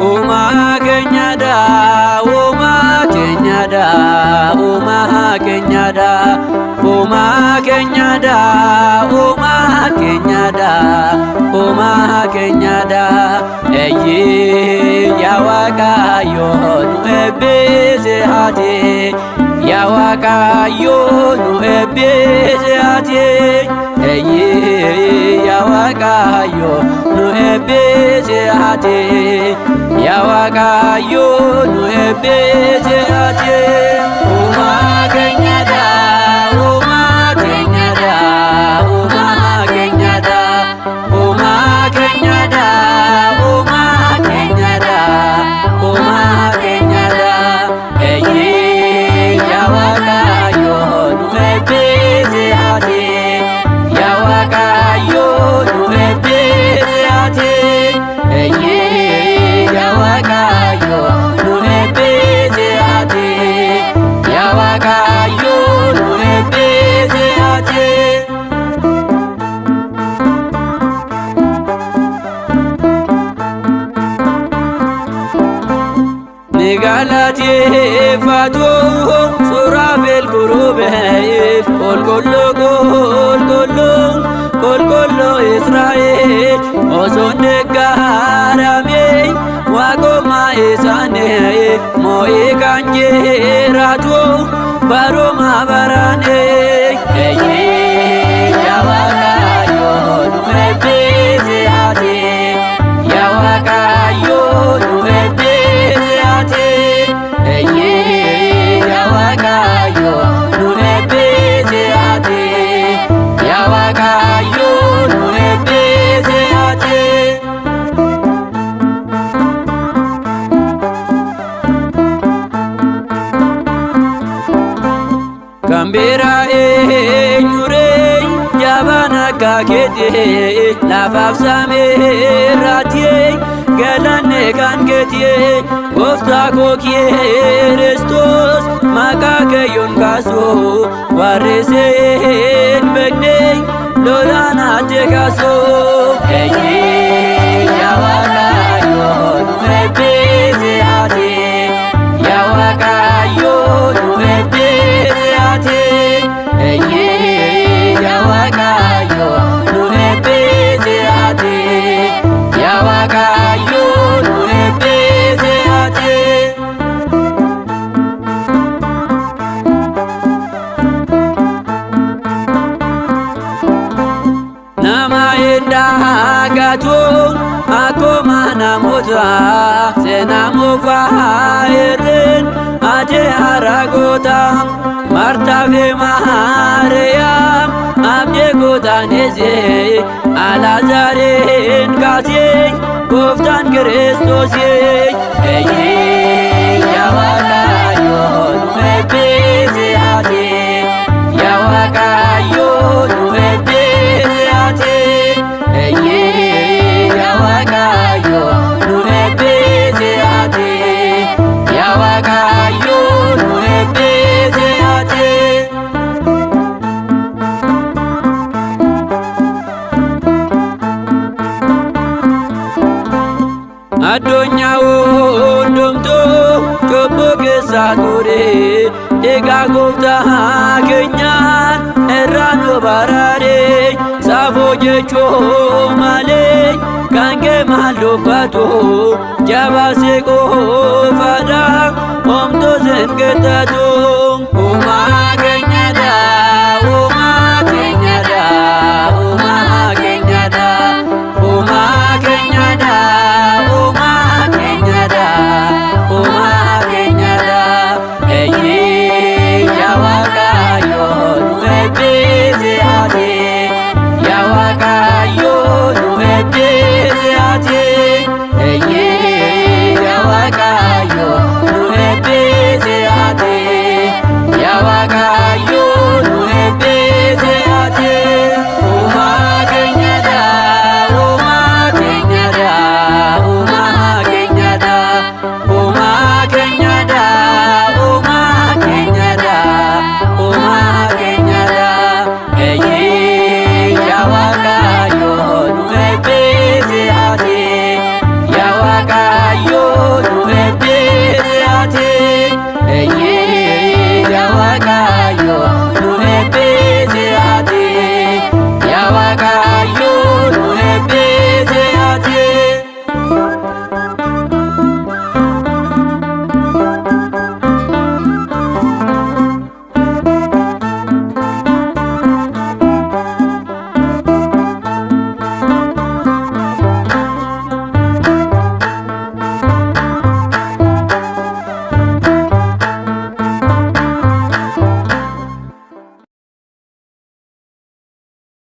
Uumaa keenyadha, uumaa keenyadha, uumaa keenyadha, uumaa keenyadha, uumaa keenyadha, uumaa keenyadha. Eeyyee yaa Waaqayyo nu eebbisi ati, yaa Waaqayyo nu eebbisi ati. Eeyyee yaa Waaqayyo nu eebbisi ati, yaa Waaqayyo nu eebbisi ati. Uumaa keenyadha, uumaa keenyadha, uumaa keenyadha, uumaa keenyadha, uumaa keenyadha, uumaa keenyadha. Eeyyee yaa Waaqayyo nu eebbisi ati, yaa Waaqayyo nu eebbisi ati. Eeyyee yaa Waaqayyo nu eebbisi ati, yaa Waaqayyo nu eebbisi ati. Ni galateeffatu Suraafel Kiruubeel, qulqulluu, qulqulluu, qulqulluu Israa'el. Osoo deeggarame waaqummaa isaanii, moo'ii kan jiraatu baruma baraane. Eeyyee yaa Waaqayyo nu eebbisi ati, yaa Waaqayyo nu eebbisi ati. Eeyyee yaa Waaqayyo nu eebbisi ati, yaa Waaqayyo nu eebbisi ati. Kan biraa eenyuree jabaan akka keetii, lafaaf sameerraati galanne kan keetii. Gooftaa koo Kiristoos, maqaa keeyyoon kaasu, warri seen beekne lolaan adde kaasu. Eeyyee yaa Waaqayyo nu eebbisi ati, yaa Waaqayyo nu eebbisi ati. Eeyyee yaa Waaqayyo nu eebbisi ati, yaa Waaqayyo nu eebbisi ati. Nama hin daagatu akkuma namoota seenamuufaa irreen ati haragoota. Martaa fi Maariyaam abdii kutanis, Alaazaariin kaasee gooftaan Kiristoos. Eeyyee yaa Waaqayyo nu eebbisi ati, yaa Waaqayyo nu eebbisi ati. Eeyyee yaa Waaqayyo nu eebbisi ati, yaa Waaqayyo nu eebbisi ati. Addunyaa hundumtuu cubbuu keessa ture, dhiiga gooftaa keenyaan irraa nu baraare. Safuu jechuu malee kan kee maal dubbatu, jabaasee qofaadha homtuu sin qixxaatu.